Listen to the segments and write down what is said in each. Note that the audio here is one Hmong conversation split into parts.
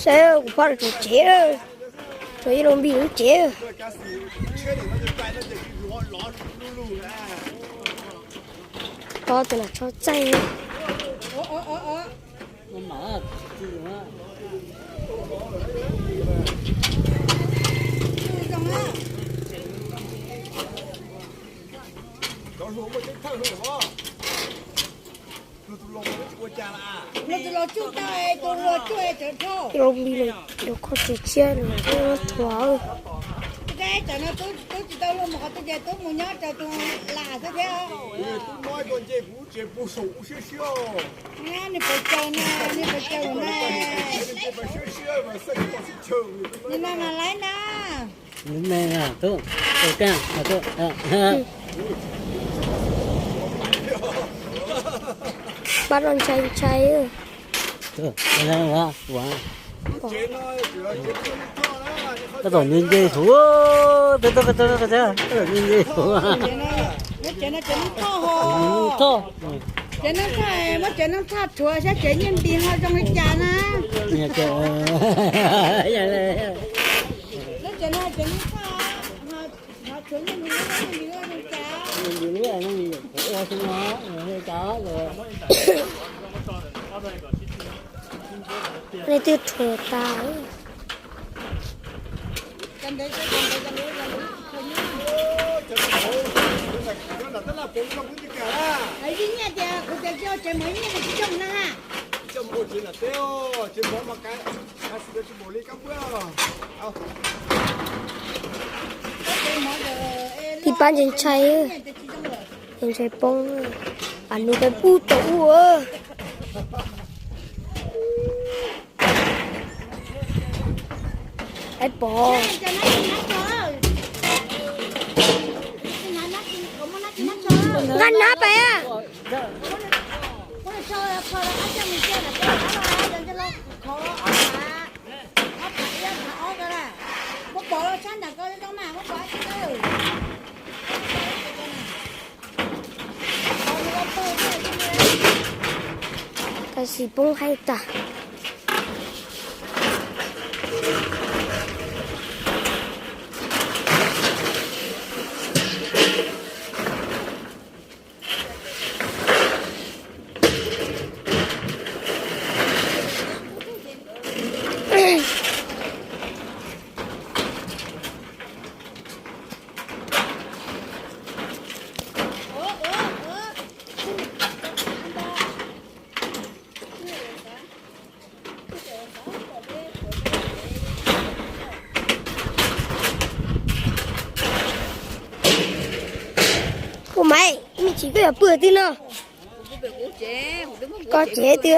Saib kuv pom tsev, tsev lub npis lub tsev. Tob tus lam tsho txaij. Lub npis lub kho tsev tshiab no thuav. Pab los ntshai ntshai. Tab tom nce nce huv, tab tom nce nce huv. Muab tsev neeg txhaj rhuav saib tsev nyiaj npis ho zoo li cas na. Leej twg rhuav tas. Tib pab ntshai ntshai, ntshai poob, pab nws peb pub tau ua. Aib pov, nqa nab pais. Tam sim poob haib tas. Kuv mas, me ntsis koj yuav pw twg no? Koj tsev twg?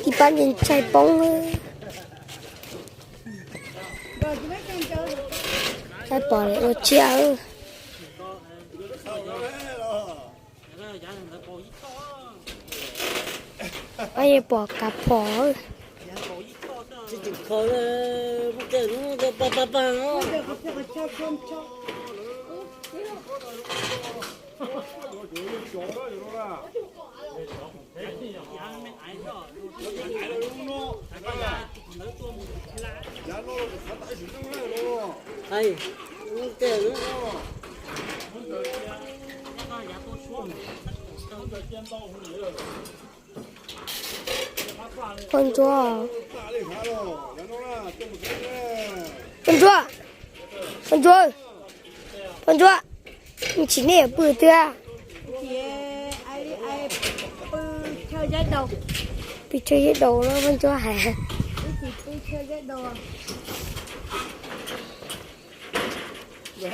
Ib pab ntshai ntshai poob. Aib pov ua tsiaj. Aib pov kav phom. Poj ntsuab, poj ntsuab, poj ntsuab, poj ntsuab, tsis nej pw twg? Pw chaw zeb daus no poj ntsuab hais. Pw chaw zeb daus. Thaum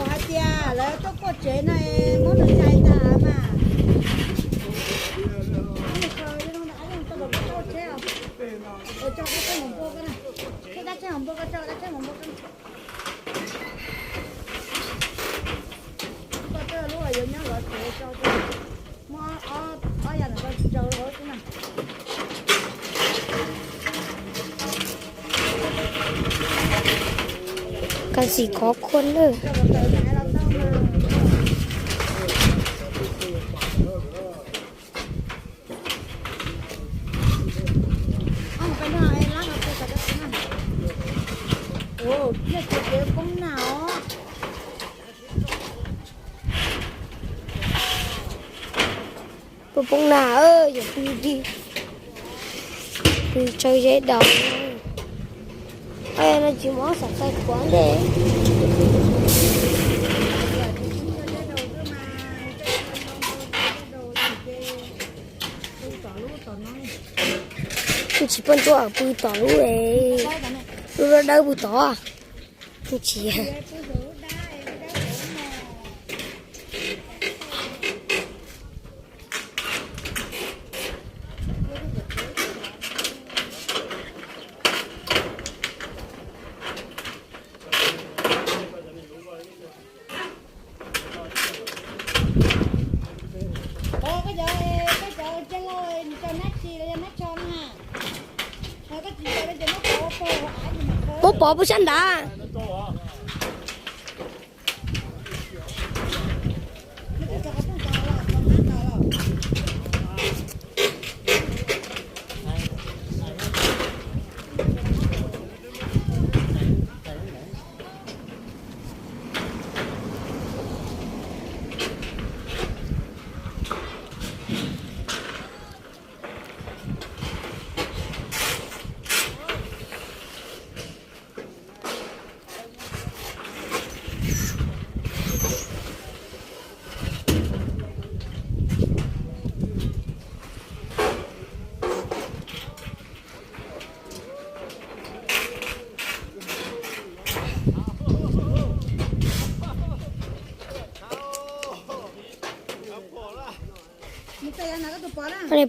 hais tias lawv tuaj kuaj tsev no, muab nws txhais tag mas. Tso dab tsheb hauv npua ko na. Tso dab tsheb hauv npua ko, tso dab tsheb hauv npua ko. Koj twb lub yuav nyob lov tsev tso, muab ob yam ntawm ko tsaws hauv xwb na. Kas xim khov khuaj lawm. Poob poob na, yog pw dig, pw tsaws zeb daus. No tsis muaj xav txais kuav ntej. Kuj tsis poj ntsuab pw tom lub, lub dawb dawb pw tod. Kuj tsis Muab pov pub sab nrad.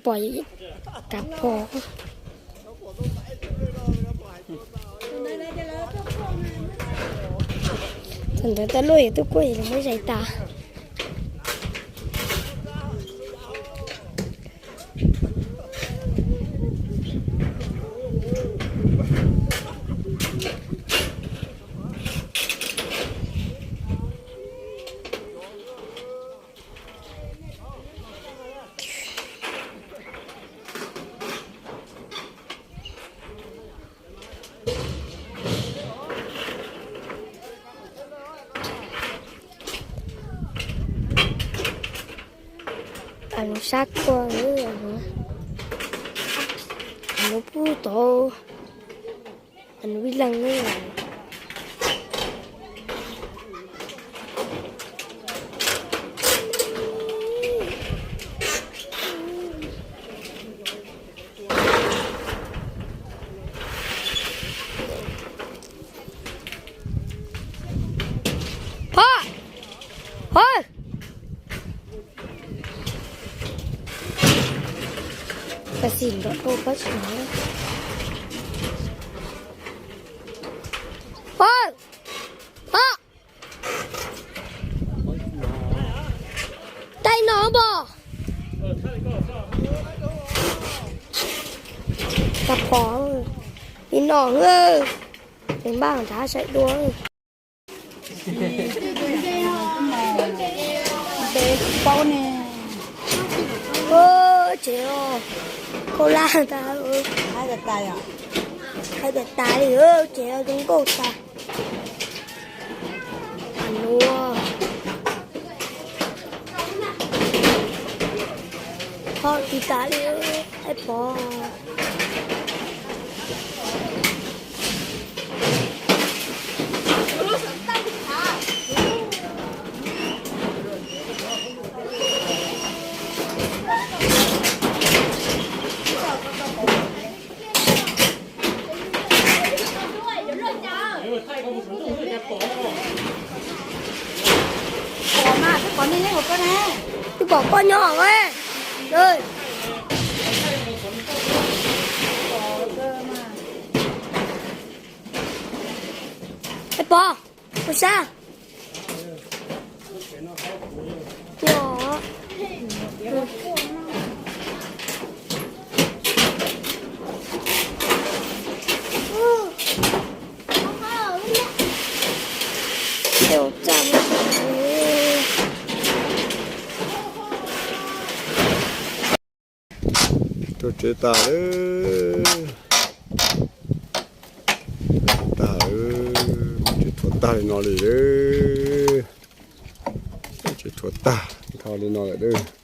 Pom kav pom. Thaum ntawd tau luaj yus twb kuaj yus muab zais tas. Nws sab kua, nws pub tod, nws ib leeg. Phob, phob. Kas xim nrov dhau pob tsis hnov. Phob, phob. Taij no npog. Tag pom li no, npaj nrad saib dua. Paub ne. Tsev, khaub laj tas, hais tas tas li, tsev zoo nkauj tas. Nuav ho tsis tas li, ib pov. Nyob, Pov, ua sab. Tuaj tsev tag lawm. Tag lawm, muab tsev thuav tag li no li lawm. Tsev thuav tag nrho li no lawm.